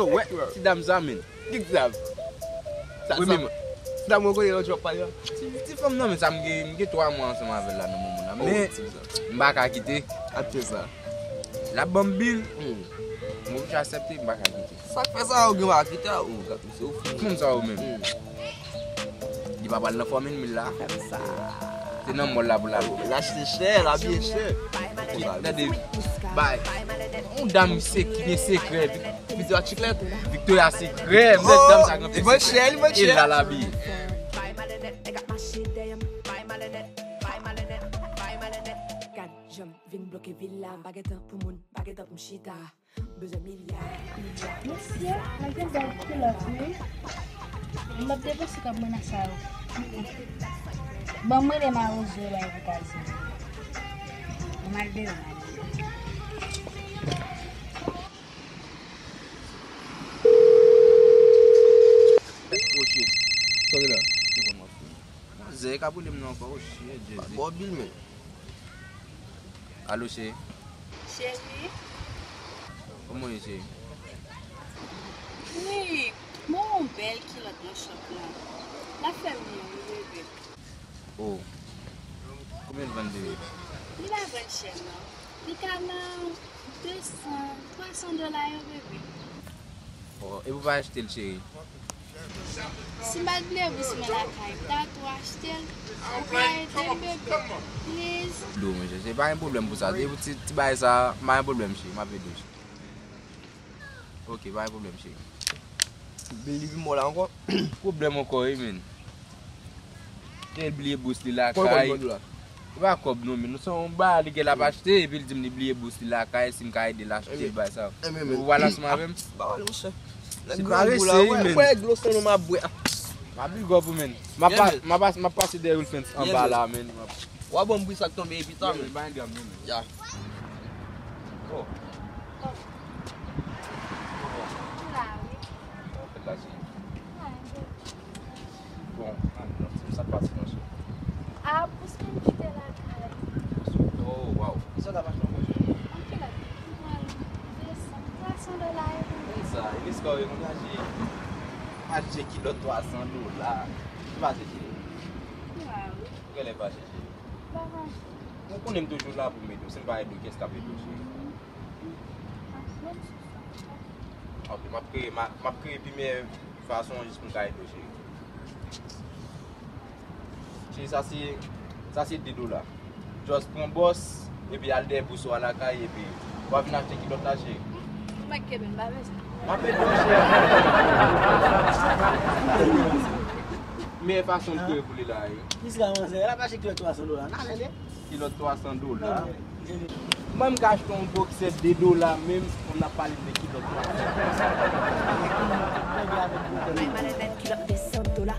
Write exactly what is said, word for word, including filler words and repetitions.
Wè, ti dam sa, men. Ki ti dam? Sa, wi, sa, men ti dam mwen konnen lòt jou ap pale a. Ti, ti fanm nan, men sa, m gen, m gen twa mwa ansanm avè l la nan moman la. Oh, men ti sa, m pa ka kite. Atè sa. L ap ban m bil. Hmm. M oblije aksepte, m pa ka kite. Sa k fè sa, ou gen mwa kite a, ou, gad, misye, ou fou. Fanm sa, ou menm. Hmm. Li pa pral nan fòm ennmi l la. Fè m sa. Se nan mòl la pou l ale. L achte chè, l abiye chè. Tande, bay. Yon dam se, ki gen sekrè. Li di a chiklet. Victoria Secret, m di dam sa gen. Li vann chè, li vann chè. E la l abiye. Gad, jan m vin bloke vil la, m pa gen tan pou moun, m pa gen tan pou m chita. Bezwen milya, milya. Mesye, mwen gen bèl kilòt, wi. M ap depanse kòb mwen nan sa yo. Ban m rele mawozo la pou kazin. M al deyò, m al deyò. Oh shit. Sorry la. Manzè ka boule m nan ankò, oh shit, Jezi. Ba w bil, men. Alo, cheri. Cheri. Kòman w ye, cheri? Wi, m wè yon bèl kilòt nan shop la. L ap fè m byen, wi, bebe. Oh. Konbyen l vann, bebe? Li pa vann chè, non. Li ka nan de san, twa san dola yo, bebe. Oh, epi w pa achte l, cheri? Si m pa t bliye bous mwen lakay, m ta tou achte l. Ou ka ede m, bebe? Please. Do, monchè, se pa gen pwoblèm pou sa. Depi ti, ti bagay sa, pa gen pwoblèm, cheri. M ap ede w, cheri. Ok, pa gen pwoblèm, cheri. Bebe, li vin mò la ankò. Pwoblèm ankò, wi, men. Gen l bliye bous li lakay. Kòb, kòb, kòb la. Se pa kòb non, men nou se yon bagay li gen l ap achte, epi l di m li bliye bous li lakay, si m ka ede l achte l, bay sa. Ou pral ansanm avè m? Ba w, monchè. Se pa rese, wi, men. Wè, dlo san nou m ap bwè. M ap big up ou, men. M ap pa-, m ap pas-, m ap pase dèyè Wilfens anba la, men. W a ban m bri sa k tonbe epi ta, men. Ba yon dram non, men. Ya. Oh. Ou la, wi. Sa w fè la, cheri? Bon, non, ti sa k pase nan sou. A, bous mwen kite lakay. Oh, wow. Kisa w t ap achte ankò, cheri? Yon kilòt, mwen, de san, twa san dola e pou mwen. Sa, Elis ka wè konn achte, achte kilòt twa san dola. Ki mache, cheri? Wow. Ou genlè fache, cheri? Pa fache. Ou konnen m toujou la pou m ede w. Si m pa ede w, kiyès k ap ede w, cheri? Ok, m ap kreye, m a-, m ap kreye pi meyè fason jis pou m ka ede w, cheri. Cheri, sa se, sa se de dola. Just pran bòs, epi al dèyè bous ou a lakay, epi w a vin achte kilòt la, cheri. Ou mèt kenbe m, m pa bezwen. M ap ede w, cheri. Meyè fason m kreye pou li la, wi. Jiska manzè, l ap achte kilòt twa san dola. N a tande. Kilòt twa san dola. Mwen, m ka achte yon bòksè de dola menm, pou n ap pale de kilòt twa san. Bay malènèt kilòt de san dola.